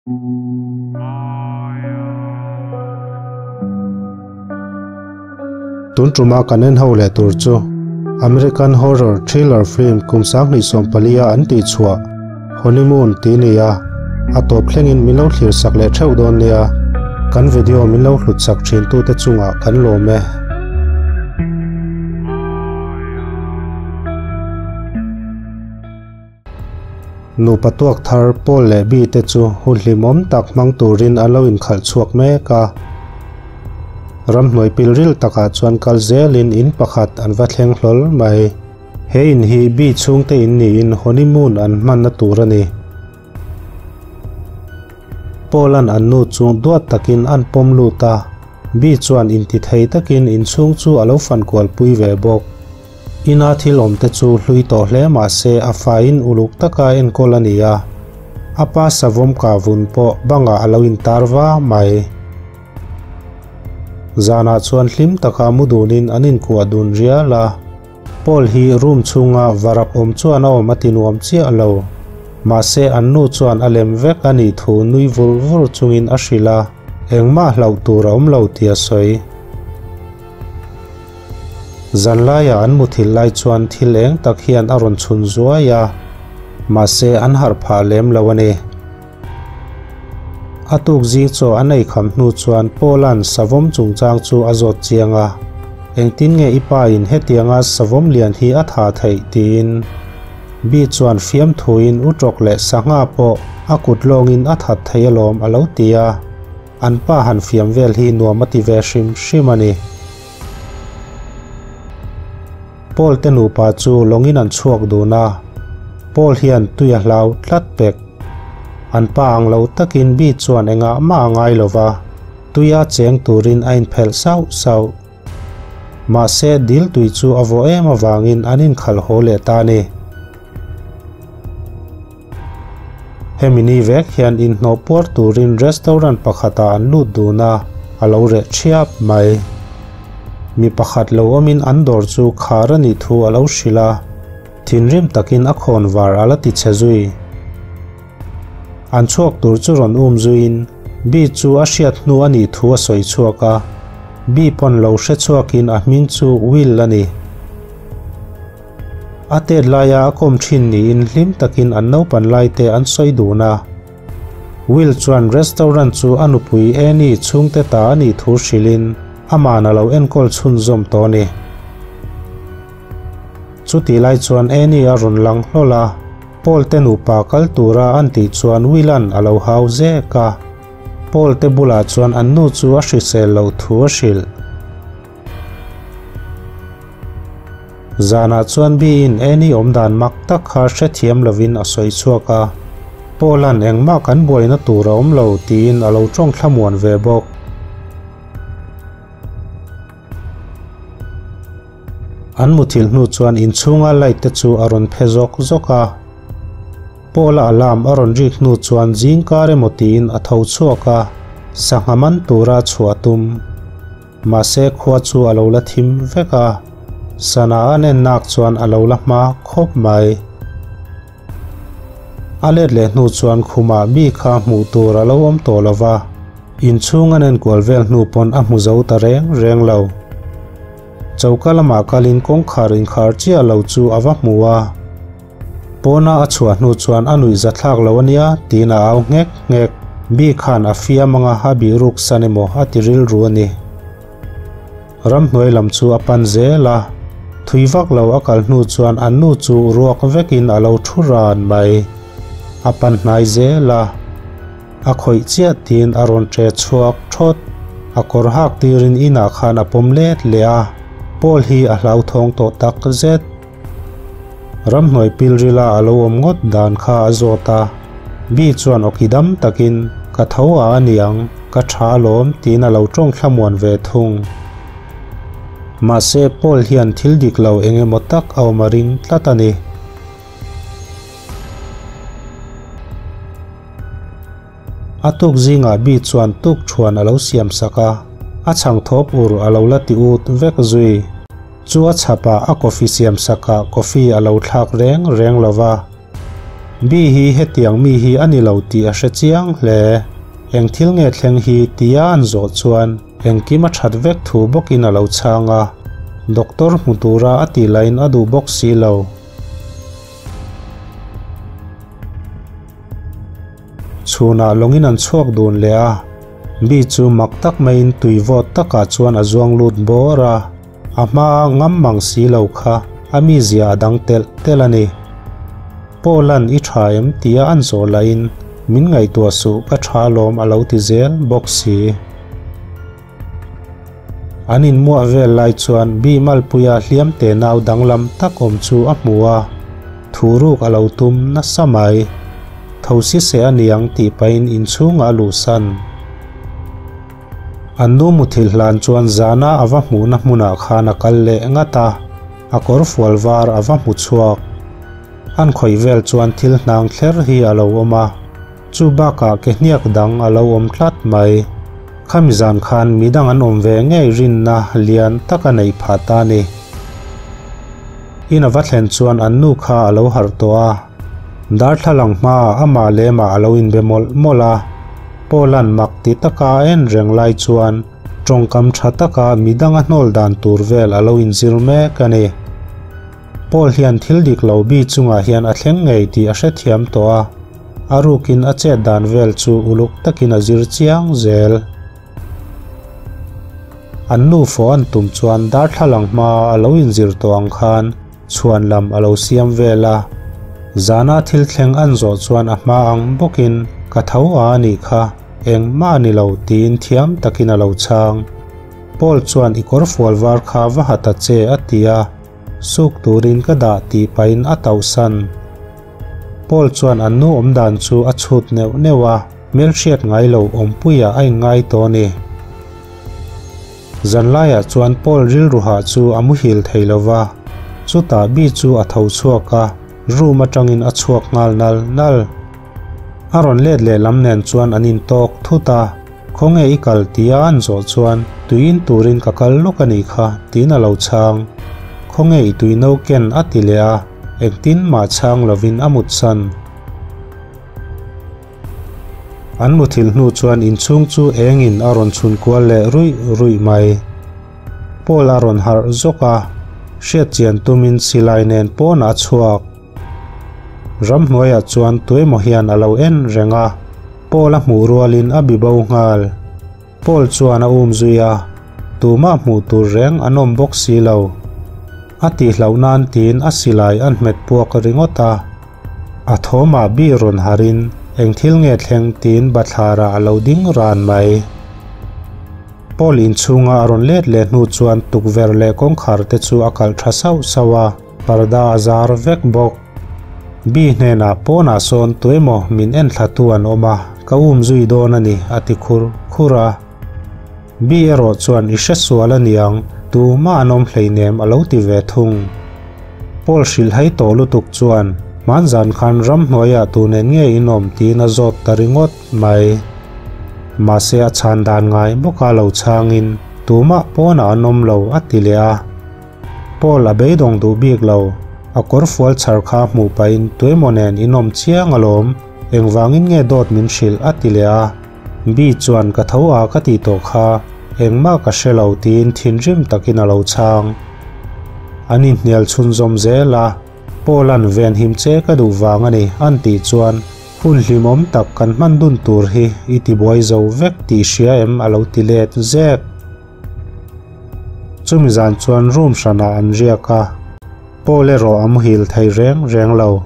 Tun tuma kan en ho leh tur chu American horror thriller film kum 2014 a an tih chhuah Honeymoon tih ni a, a tawp thlengin min lo thlir sak leh theuh dawn nia. Kan video min lo hlut sak thin tute chungah kan lawm e. Nupa tuak thar Paul leh Bee te chu hun hlimawm tak hmang turin an lo inkhalh chhuak mek a. Ramhnuai pilril takah chuan kal zelin in pakhat an va thleng hlawl mai. He in hi Bee chhungte in niin honeymoon an hmanna tur a ni. Paul-a'n an nu chu duat takin an pawm lut a, Bee chuan intithei takin inchhung chu a lo fankualpui ve bawk. Ina thil awmte chu hlui tawh hle mah se a faiin uluk taka enkawl a ni a, a pa savawm kah vun pawh bangah a lo intar va mai. Zanah chuan hlim taka mu dunin an inkuah dun rial a, Paul hi room chhunga varak awm chuan a awm a ti nuam chiah lo. Mahse an nu chuan a lem vek a nih thu nui vur vur chungin a hrilh a, engmah hlauh tur a awm lo tih a sawi. Zanlaia an muthilh lai chuan thil eng tak hian a rawn chhun zuai a, mahse an harh phah lem lo a ni. A tuk zing chaw an ei kham hnu chuan Paula'n savawm chungchang chu a zawt chiang a, Engtin nge i pa in hetianga savawm lian hi a tha theih? tiin. Bi chuan fiamthuin u tawk leh sangha pawh a kut lawngin a that thei alawm a lo ti a. An pa han fiam vel hi nuam a ti ve hrim hrim a ni. Paul te nupa chu lawngin an chhuak dun a, Paul hian tui a hlau tlat pek. An pa ang lo takin Bi chuan engah mah a ngai lo va, tuia cheng turin a inphelh sauh sauh. Mahse dil tui chu a vawh em avangin an inkhalh haw leh ta a ni. Hemi ni vek hian inhnawh puar turin restaurant pakhatah an lut dun a, a lo reh thiap mai. Mi pakhat lo awmin an dawr chu khar a nih thu a lo hrilh a, thinrim takin a khawn var a la ti chhe zui. An chhuak tur chu rawn um zuiin Bee chu a hriat hnu a nih thu a sawi chhuak a, Bee pawn lo hre chhuakin a hming chu Will a ni. A tet laia a kawm thin niin hlim takin an naupan laite an sawi dun a. Will chuan restaurant chu a nupui Annie chhungte ta a nih thu hrilhin aman a lo enkawl chhunzawm tawh a ni. Chutih lai chuan Annie a rawn lang hlawl a, Paul te nupa kal tura an tih chuan Will-a'n a lo hau zek a. Paul te bulah chuan an nu chu a hrisel loh thu a hrilh. Zanah chuan Bee-in Annie awmdan mak tak kha hrethiam lovin a sawi chhuak a, Paul-a'n engmah kan buaina tur a awm lo tiin a lo tawng thlamuan ve bawk. An muthilh hnu chuan inchhunga light te chu a rawn phe zawk zawk a. Paul-a alarm a rawn rik hnu chuan zingkar emaw tiin a tho chhuak a, sangha man tura chhuah a tum. Mahse khua chu a lo la thim vek a, sana a nen nak chuan a lo la hma khawp mai. A let leh hnu chuan khumah mi kha hmuh tur a lo awm tawh lo va, inchhung a nen kual vel hnu pawn a hmu zo ta reng reng lo. Choka lamah kalin kawngkhar inkhar chiah lo chu a va hmu a. Pawna a chhuah hnu chuan a nuih za thlak lo ania tiin a au nghek nghek. Bi khan a fiam anga a bih ruk san emaw a ti rilru a ni. Ramhnuai lam chu a pan zel a, thui vak lo a kal hnu chuan an nu chu ruak vekin a lo thu ran mai. A pan hnai zel a, a khawih chiah tiin a rawn ṭe chhuak thawt. A kawr hak tirin inah khan a pawm let leh a, Paul hi a hlauthawng tawh tak zet. Ramhnuai pilrila a lo awm ngawt dan kha a zawt a, Bi chuan awki dam takin, Ka tho a a niang, ka tha alawm tiin a lo tawng thlamuan ve thung. Mahse Paul hian thil dik lo eng emaw tak a awm a ring tlat a ni. A tuk zingah Bi chuan tuk thuan a lo siam sak a, a chhang thawp ur a lo la ti ut vek zui. Chu a chhapah a coffee siam sakah coffee a lo thlak reng reng lo va. Bi hi hetiang mi hi a ni lo tih a hre chiang hle. Eng thil nge thleng hi tia an zawh chuan engkim a that vek thu bawkin a lo chhang a. Doctor hmu tura a tih lahin a duh bawk si lo. Chhunah lawngin an chhuak dun leh a. Bi chu mak tak maiin tui vawt takah chuan a zuang lut bawr a. A hmaa ngam mang si lo kha a mizia a dang telh telh a ni. Paula'n i tha em tia an zawh lahin min ngaihtuah suh ka tha alawm a lo ti zel bawk si. An inmuah vel lai chuan Bi Malpuia hliam te nau danglam tak awm chu a hmu a, thu ruk a lo tum nasa mai. Tho si se a niang tih pahin inchhungah a luhsan. An nu muthilh hlan chuan zana a va hmuhna hmunah khan a kal leh ngat a, a kawr fual var a va hmu chhuak. An khawih vel chuan thil hnang thler hi a lo awm a, chu bakah ke hniak dang a lo awm tlat mai. Khami zan khan midang an awm ve ngei rinna lian tak a neih phah ta a ni. In a va thlen chuan an nu kha a lo harh tawh a, darthlalang hmaah amah lemah a lo inbe mawlh mawlh a. Paula'n mak ti taka a en reng lai chuan tawngkam tha taka midang a hnawl dan tur vel a lo inzir mek a ni. Paul hian thil dik lo bi chungah hian a thleng ngei tih a hrethiam tawh a, a rukin a chet dan vel chu uluk takin a zir chiang zel. An nu fawh an tum chuan darthlalang hmaa a lo inzir tawh ang khan chhuan lam a lo siam vel a. Zana thil thleng an zawh chuan a hma ang bawkin ka tho a a nih kha, engmah a ni lo tiin thiam takin a lo chhang. Paul chuan i kawr fual var kha va ha ta che a ti a, suk turin ka dah tih pahin a tauhsan. Paul chuan an nu awm dan chu a chhut neuh neuh a, hmelhriat ngai lo awmpuiah a inngai tawh a ni. Zanlaiah chuan Paul rilruha chu a muhil thei lo va, chutah Bi chu a tho chhuak a, room atangin a chhuak nghal nal nal. A rawn let leh lam nen chuan an intawk thut a, Khawnge i kal tia an zawh chuan tui in turin ka kal lawk a nih kha tiin a lo chhang. Khawnge i tui no ken a ti leh a, engtin mah chhang lovin a mutsan. An muthilh hnu chuan inchhung chu engin a rawn chhun kual leh ruih ruih mai. Paul a rawn harh zawk a, hriatchian tumin silai nen pawnah a chhuak. Ramhnuaiah chuan tuemaw hian a lo en reng a, Paul a hmuh rualin a bi bo nghal. Paul chuan a um zui a, tumah hmuh tur reng an awm bawk si lo. A tihhlauh nan tiin a silai a hmet puak ringawt a. A thawmah bi rawn harin eng thil nge thleng tiin bathlarah a lo ding ran mai. Paul inchhunga a rawn let leh hnu chuan tukverh leh kawngkhar te chu a kalh tha sauh sauh a, parda a zar vek bawk. Bi hnenah pawnah sawn tuemaw min enthlatu an awm a, ka um zui dawn a ni a ti khur khur a. Bi erawh chuan i hre sual a niang, tumah an awm hleinem a lo ti ve thung. Paul hrilhhai tawh lutuk chuan, Hmanzan khan ramhnuaiah tu nen nge in awm tiin a zawt ta ringawt mai. Mahse a chhan dan ngai bawka lo chhangin, Tumah pawnah an awm lo a ti leh a. Paul a beidawng duh bik lo, a kawr fual chhar kha hmuh pahin tuemaw nen in awm chiang alawm, engvangin nge dawt min hrilh a ti leh a. Bi chuan ka tho a ka tih tawh kha, engmah ka hre lo tiin thinrim takin a lo chhang. An inhnial chhunzawm zel a, Paul-a'n venhim che ka duh vang a ni an tih chuan hun hlimawm tak kan hman dun tur hi i tibuai zo vek tih hria em a lo ti let zek. Chumi zan chuan room hranah an riak a, Paul erawh a muhil thei reng reng lo.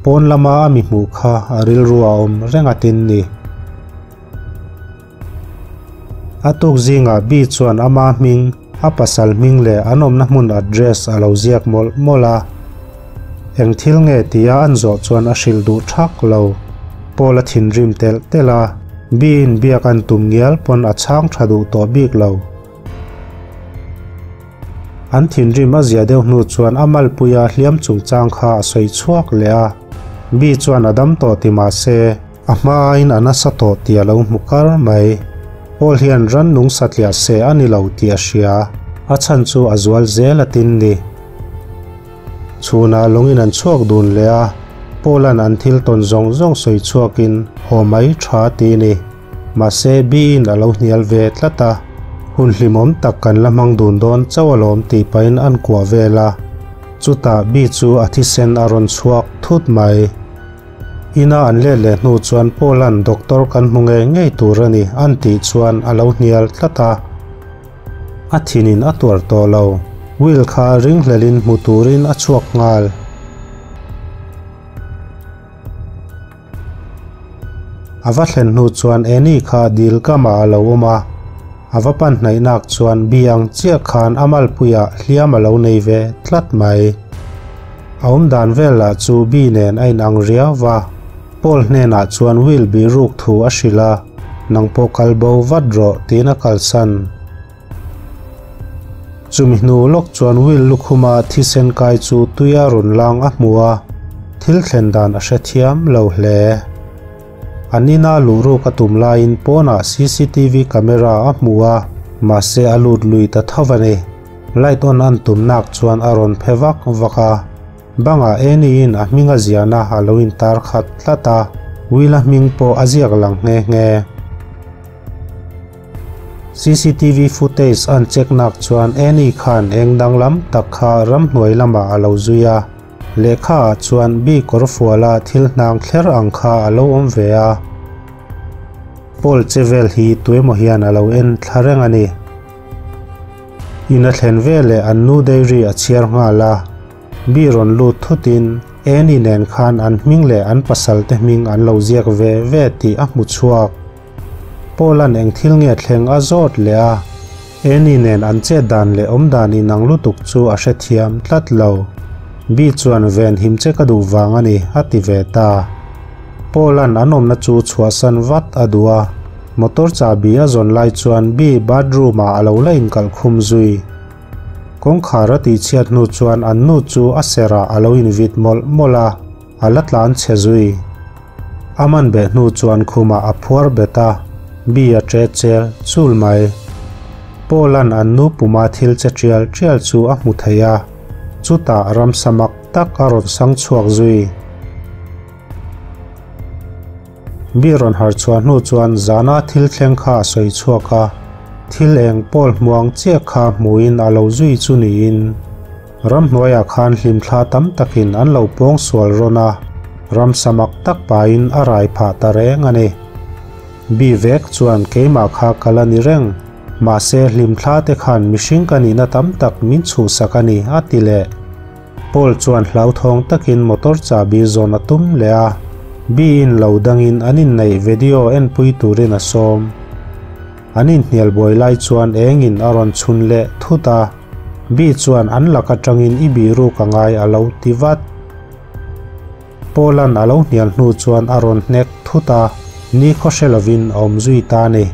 Pawn lama a mi hmuh kha a rilru a awm reng a tin ni. A tuk zingah Bi chuan ama hming, a pasal hming leh an awmna hmun address a lo ziak mawlh mawlh a. Eng thil nge tia an zawh chuan a hrilh duh thak lo. Paul a thinrim telh telh a, Bi-in biak an tum ngial pawn a chhang tha duh tawh bik lo. An thinrim a zia deuh hnu chuan a malpuia hliam chungchang kha a sawi chhuak leh a. Bi chuan a dam tawh ti mah se, a hma aiin a nasa tawh tih a lo hmu kar mai. Paul hian rannung satliah se a ni lo tih a hria, a chhan chu a zual zel a tin ni. Chhunah lawngin an chhuak dun leh a. Paul-a'n an thil tawn zawng zawng sawi chhuakin haw mai tha ti ni. Mahse B-in a lo hnial ve tlat a, hun hlimawm tak kan la hmang dun dawn chauh alawm tih pahin an kuah vel a. Chutah B chu a thisen a rawn chhuak thut mai. Ina an let leh hnu chuan Paul-a'n doctor kan hmu ngei ngei tur a ni an tih chuan a lo hnial tlat a. A thinin a tuar tawh lo. Will kha ringhlelin hmu turin a chhuak nghal. A va thlen hnu chuan Annie kha dil kamah a lo awm a. A va pan hnaihnak chuan bi ang chiah khan a malpuiah hliam a lo nei ve tlat mai. A awmdan vel lah chu bi nen a inang riau va. Paul hnenah chuan Will bihruk thu a hrilh a, Nang pawh kal bo vat rawh tiin a kalsan. Chumi hnu lawk chuan Will lukhuma thisen kai chu tuia rawn lang a hmu a, thil thlen dan a hrethiam lo hle. An ina luh ruk a tum laiin pawnah cctv camera a hmu a, mahse a lut lui ta tho a ni. Light on an tum nak chuan a rawn phe vak vak a, bangah Annie-in a hming a ziahna a lo intar khat tlat a, Will-a hming pawh a ziak lang nghe nghe. Cctv footage an check nak chuan Annie khan eng danglam tak kha ramhnuai lamah a lo zui a, lehkha ah chuan bik kawr fuala thil hnang thler ang kha a lo awm ve a. Paul che vel hi tuemaw hian a lo en thla reng a ni. In a thlen veleh an nu diary a chhiar nghal a, Bi rawn lut thutin Annie nen khan an hming leh an pasal te hming an lo ziak ve ve tih a hmu chhuak. Paul-a'n eng thil nge thleng a zawt leh a, Annie nen an chet dan leh awm dan inang lutuk chu a hrethiam tlat lo. Bi chuan ven him che ka duh vang a ni, a ti ve ta. Paul-a'n an awmna chu chhuahsan vat a duh a, motor chahbi a zawn lai chuan Bi bathroom-ah a lo la inkalh khum zui. Kawngkhar a tihchhiat hnu chuan an nu chu a serah a lo invit mawlh mawlh a, a la tlan chhe zui. A man beh hnu chuan khumah a phuar bet a, bi a ṭe chel chul mai. Paul-a'n an nu puma thil che ṭial ṭial chu a hmu thei a, chutah ramsa mak tak a rawn sang chhuak zui. Bi rawn harh chhuah hnu chuan zana thil thleng kha a sawi chhuak a, thil eng Paul hmuang chiah kha hmuin a lo zui chu niin. Ramhnuaiah khan hlimthla tam takin an lo pawng sual rawn a, ramsa mak tak pahin a rai phah ta reng a ni. Bi vek chuan keimah kha ka la ni reng, mahse hlimthla te khan mihring ka nihna tam tak min chhuhsak a ni, a ti leh. Paul chuan hlauthawng takin motor chahbi zawn a tum leh a, Bi-in lo dangin an inneih video enpui turin a sawm. An inhnial buai lai chuan engin a rawn chhun leh thut a. Bi chuan an lak atangin i bihruk a ngai a lo ti vat. Paul-a'n a lo hnial hnu chuan a rawn hnek thut a, ni khaw hre lovin a awm zui ta a ni.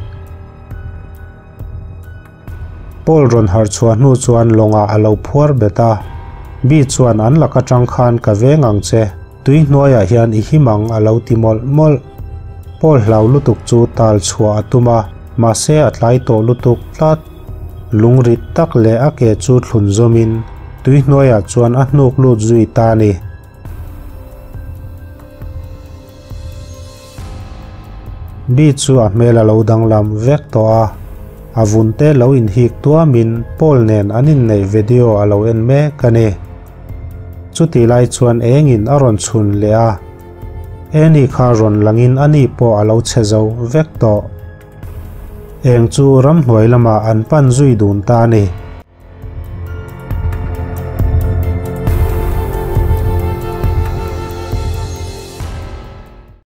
Paul rawn harh chhuah hnu chuan lawngah a lo phuar bet a, Bi chuan an lak atang khan ka veng ang che, tui hnuaiah hian i him ang a lo ti mawlh mawlh. Paul hlau lutuk chu tal chhuah a tum a, mahse a tlai tawh lutuk tlat. Lungrit tak leh a ke chu thlun zawmin tui hnuaiah chuan a hnuk lut zui ta a ni. Bi chu a hmel a lo danglam vek tawh a, a vun te lo inhik tuamin Paul nen an inneih video a lo en mek a ni. Chutih lai chuan engin a rawn chhun leh a, Annie kha rawn langin ani pawh a lo chhe zo vek tawh. Eng chu ramhnuai lamah an pan zui dun ta a ni.